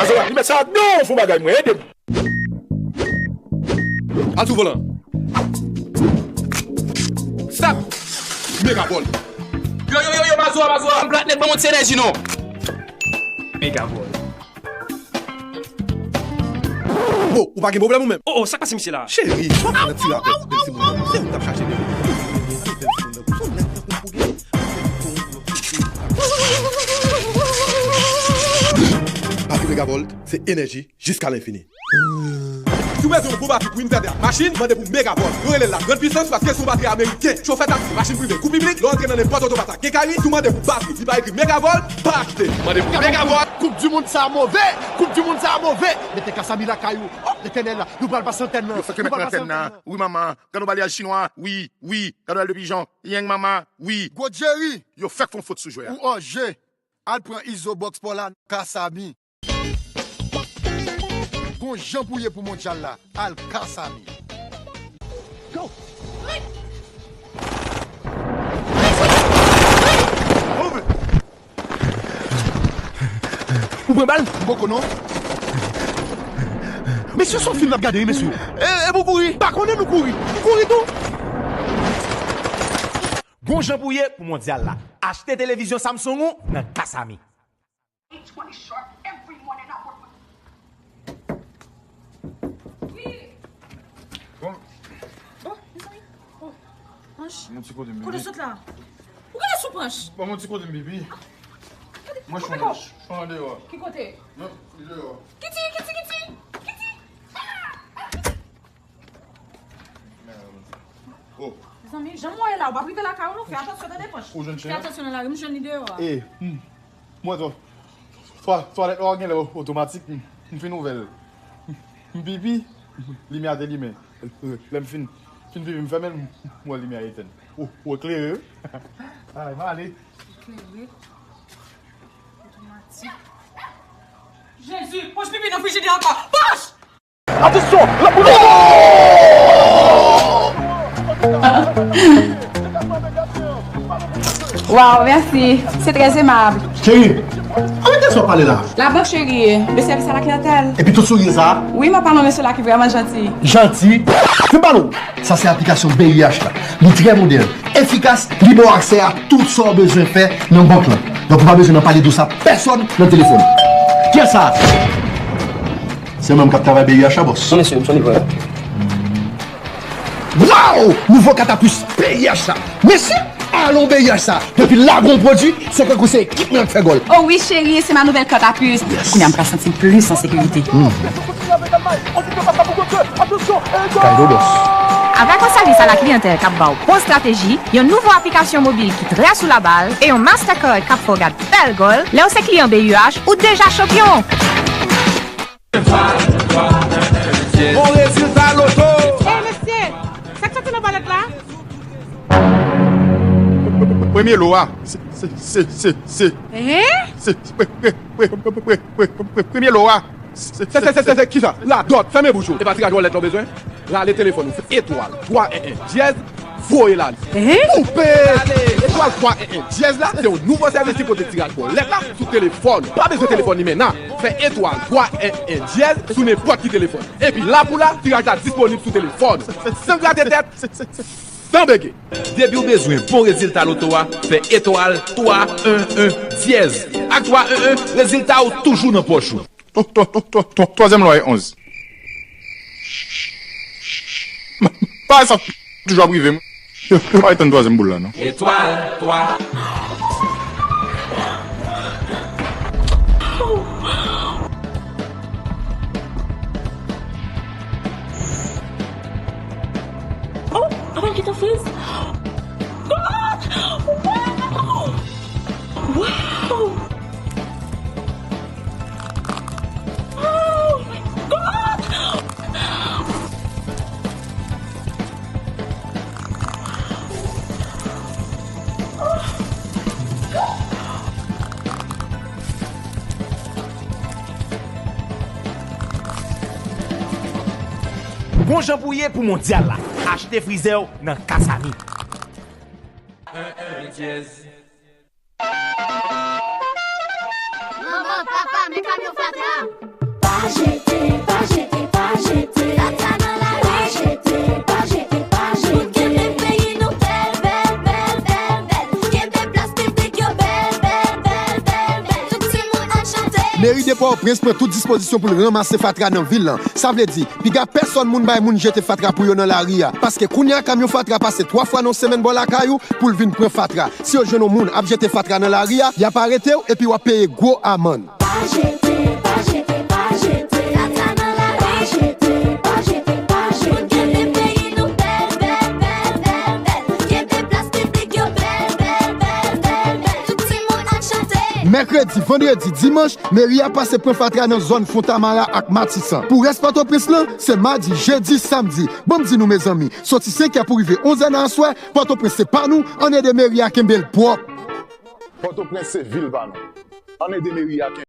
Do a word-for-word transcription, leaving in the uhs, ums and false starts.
Li met sa non, fon bagay mwen, ede m. Al sou volan. Stop! Megavòl. Yo, yo, yo, yo, Mazora, Mazora. Plat nèt, ban m yon ti enèji non. Megavòl. Bon, ou pa gen pwoblèm ou menm? Oh, oh, sa k pase misye la? Cheri, sa w fè nan ti rapè bèl timoun nan? Se ou k t ap chache bebe. Bèl timoun nan. Sa w nèt tankou pou gen. Batri Megavòl, se enèji jiska lenfini. Si w bezwen yon bon batri pou Inverter ak machin, mande pou Megavòl. Yo rele l la grande puissance paske se yon batri ameriken. Chofè taksi, machin prive, kou piblik, lè w antre nan nenpòt otopat ak kenkayri, si w mande pou batri, li pa ekri Megavòl, pa achte. Mande pou Megavòl. Koup di mond sa move! Koup di mond sa move! Mete Kasami lakay ou. Oh, Letènèl la, nou pral pase antèn nan. Yo fèk yo met nan antèn nan. Wi, manman. Gad yon balyaj chinwa. Wi, wi. Gad yon al de pijon. Yeng, manman. Wi. Gwo Jerry. Yo fèk fè yon fot sou jwè a. Ou an je. Al pran Izo Box pa w la, Kasami. Gon jan pou ye pou mondyal la, al Kasami. Go! Move! Ou pran bal? M poko non. Mesye, se yon fim n ap gade, wi, mesye. E, e pou kouri? Pa konnen nou kouri. Nou kouri tou. Gon jan pou ye pou mondyal la. Achte televizyon Samsung ou nan Kasami. Bon. Bon, mezanmi. Oh, Panch. Mon ti kote m, kote bebe. Sot la? Ou gade sou Panch? Bon, mon ti kote m, bebe. Mwen chon, chon an deyò. Ki kote? Non, li deyò. Kiti, kiti, kiti, kiti. Oh. Zanmi, jan mwen ye la, ou p ap rive lakay ou non, fè atansyon tande Panch. Ou jwenn chen? Fè atansyon nan lari, m jwenn li deyò a. E, hmm. Mwen twa, twa, twalèt la genlè otomatik, m, m fin ouvè l. M pipi, limyè a te limen. Lè m fin, fin pipi, m fèmen l, m wè limyè a etèn. Ou, ou eklere, wi. Ay, m ale. Eklere. Otomatik. Jezi, Panch pipi nan frijidè ankò. Panch! Atansyon, lanboule! Waw, mèsi. Se trè emab. Cheri, avèk kiyès w ap pale la? Labank, cheri. Le service à la clientèle. Epi tout souri sa? Wi, m ap pale yon mesye la ki vrèman janti. Janti? Fè m pale w. Sa se aplikasyon B I H la. Li trè modèn, efikas, li ba w aksè a tout sa w bezwen fè nan bank lan. Donk, ou pa bezwen nan pale de sa pèsòn nan telefòn. Kiyès sa? Se mwen menm k ap travay B I H la, bòs. Non, mesye, m se yon livrè. Waw! Nouvo katapis B I H la. Mesye, alon B I H sa. Depi l lage yon pwodui, se tankou se ekip mwen k fè gòl. Oh wi, cheri, se ma nouvelle katapis. Yes. Kounye a m pral santi m plis an sekirite. Kay do bòs. Avèk yon sèvis a la kliyantèl k ap ba w bon estrateji, yon nouvo aplikasyon mobil ki trè sou la bal e yon Mastercard k ap fè w gad bèl gòl, lè w se kliyan B I H, ou deja chanpyon! Bon rezilta loto! Ey, mesye! Sa k soti nan balèt la? Premye lo a, se, se, se, se, se. Hein? Se, se, pre, pre, pre, premye lo a. Se, se, se, se, se, kisa? Radòt, fèmen bouch ou. E pa tiraj bòlèt la w bezwen? Rale telefòn ou, fè etwal twa en en dyèz, voye l ale. Hein? Koupe! Etwal twa en en dyèz la, se yon nouvo sèvis ki pote tiraj bòlèt la sou telefòn ou. Pa bezwen telefòn limena. Fè etwal twa en en dyèz sou nenpòt ki telefòn. Epi la pou la, tiraj la disponib sou telefòn ou. San grate tèt, san bege. Depi w bezwen bon rezilta loto a, fè etwal twa en en dyèz. Ak twa en en, rezilta ou toujou nan pòch ou. Twa, twa, twa, twa, twa, twazyèm lwa e onz. Bagay sa toujou ap rive m. Yo, yo pa tann twazyèm boul la, non. Etwal, twa. Oh, avan l kite friz. God! Wow! Wow! Oh my God! Gon jan pou ye pou mondyal la. Achte frizè w nan Kasami. Manman, papa, men kamyon fatra! Meri de Pòtoprens pran tout dispozisyon pou l ranmase fatra nan vil lan. Sa vle di, piga pèsòn moun bay moun jete fatra pou yo nan lari a. Paske kounye a kamyon fatra pase twa fwa nan semèn bò lakay ou pou l vin pran fatra. Si yo jwenn yon moun ap jete fatra nan lari a, y ap arete w epi w ap peye gwo amann. Pa jete, pa jete, pa jete. Fatra nan lari. Pa jete, pa jete, pa jete. Pou n kenbe peyi nou bèl, bèl, bèl, bèl, bèl. Kenbe plas piblik yo bèl, bèl, bèl, bèl, bèl. Tout timoun ap chante. Mèkredi, vandredi, dimanch, meri a pase pran fatra nan zòn Fontamara ak Matisan. Pou rès Pòtoprens lan, se madi, jedi, samdi. Ban m di nou, mezanmi, soti senk è pou rive onz è nan aswè, Pòtoprens se pa nou, ann ede meri a kenbe l pwòp. Pòtoprens se vil pa nou. Ann ede meri a kenbe